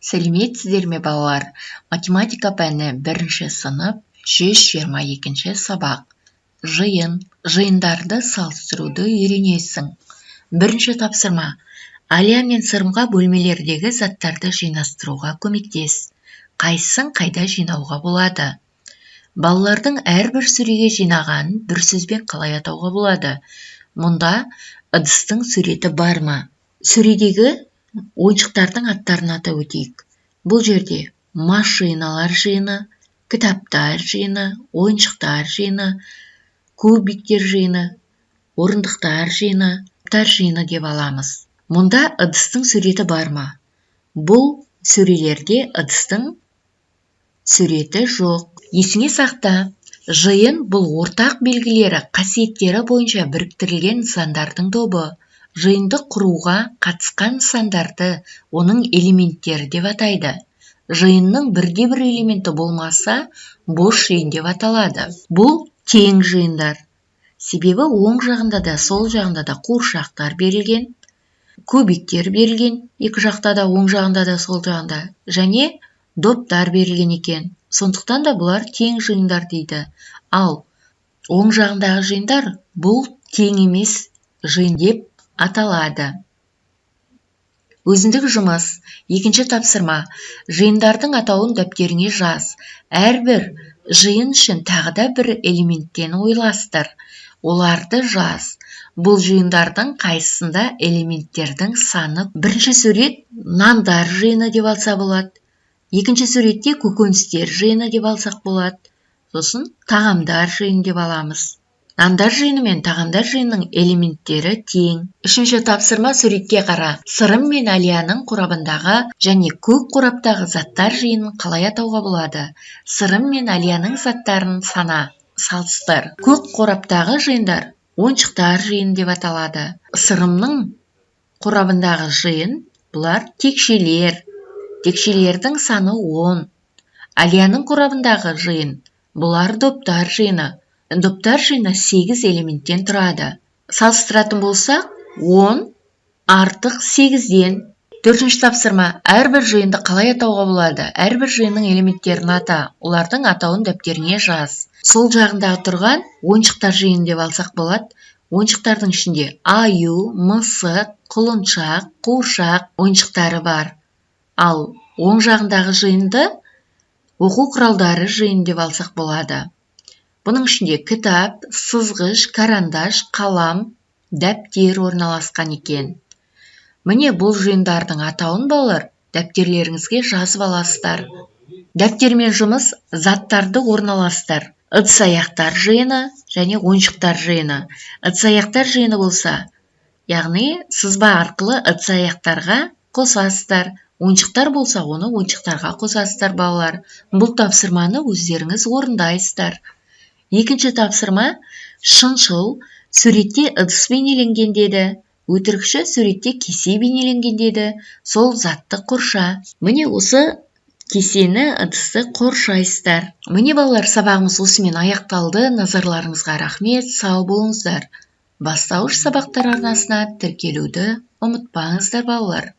Сәлеметсіздер ме, балалар! Математика пәні, бірінші сынып, 122-ші сабақ. Жиын. Жиындарды салыстыруды үйренесің. Бірінші тапсырма. Әлия мен Сырымға бөлмелердегі заттарды жинастыруға көмектес. Қайсысын қайда жинауға болады? Балалардың әрбір сөреге жинағанын бір сөзбен қалай атауға болады? Мұнда ыдыстың суреті бар ма? Сөредегі ойыншықтардың аттарын атап өтейік. Бұл жерде машиналар жиыны, кітаптар жиыны, ойыншықтар жиыны, кубиктер жиыны, орындықтар жиыны, жиыны деп аламыз. Мұнда ыдыстың суреті бар ма? Бұл сөрелерде ыдыстың суреті жоқ. Есіңе сақта, жиын — бұл ортақ белгілері, қасиеттері бойынша біріктірілген нысандардың тобы. Жиынды құруға қатысқан нысандарды оның элементтері деп атайды. Жиынның бірде-бір элементі болмаса, бос жиын деп аталады. Бұл тең жиындар, себебі оң жағында да, сол жағында да қуыршақтар берілген, кубиктер берілген, екі жақта да, оң жағында да, сол жағында, және доптар берілген екен. Сондықтан да бұлар тең жиындар дейді. Ал оң жағындағы жиындар, бұл тең емес жиын деп аталады. Өзіндік жұмыс. Екінші тапсырма. Жиындардың атауын дәптеріңе жаз. Әрбір жиын үшін тағы да бір элементтен ойластыр, оларды жаз. Бұл жиындардың қайсысында элементтердің саны? Бірінші сурет нандар жиыны деп алса болады. Екінші суретте көкөністер жиыны деп алсақ болады. Сосын тағамдар жиыны деп аламыз. Нандар жиыны мен тағамдар жиынының элементтері тең. Үшінші тапсырма. Суретке қара. Сырым мен Әлияның қорабындағы және көк қораптағы заттар жиынын қалай атауға болады? Сырым мен Әлияның заттарын сана, салыстыр. Көк қораптағы жиындар ойыншықтар жиыны деп аталады. Сырымның қорабындағы жиын — бұлар текшелер. Текшелердің саны 10. Әлияның қорабындағы жиын — бұлар доптар жиыны. Доптар жиыны сегіз элементтен тұрады. Салыстыратын болсақ, 10 артық сегізден. Төртінші тапсырма. Әрбір жиынды қалай атауға болады? Әрбір жиынның элементтерін ата, олардың атауын дәптеріңе жаз. Сол жағындағы тұрған ойыншықтар жиыны деп алсақ болады. Ойыншықтардың ішінде аю, мысық, құлыншақ, қуыршақ ойыншықтары бар. Ал оң жағындағы жиынды оқу құралдары жиыны деп алсақ болады. Бұның ішінде кітап, сызғыш, карандаш, қалам, дәптер орналасқан екен. Міне, бұл жиындардың атауын, балалар, дәптерлеріңізге жазып аласыздар. Дәптермен жұмыс. Заттарды орналастыр. Ыдыс аяқтар жиыны және ойыншықтар жиыны. Ыдыс аяқтар жиыны болса, яғни сызба арқылы ыдыс аяқтарға қосасыздар, ойыншықтар болса, оны ойыншықтарға қосасыздар. Балалар, бұл тапсырманы өздеріңіз орындайсыздар. Екінші тапсырма. Шыншыл суретте ыдыс бейнеленген деді, өтірікші суретте кесе бейнеленген деді. Сол затты қорша. Міне, осы кесені, ыдысты қоршайсыздар. Міне, балалар, сабағымыз осымен аяқталды. Назарларыңызға рахмет, сау болыңыздар! Бастауыш сабақтар арнасына тіркелуді ұмытпаңыздар, балалар.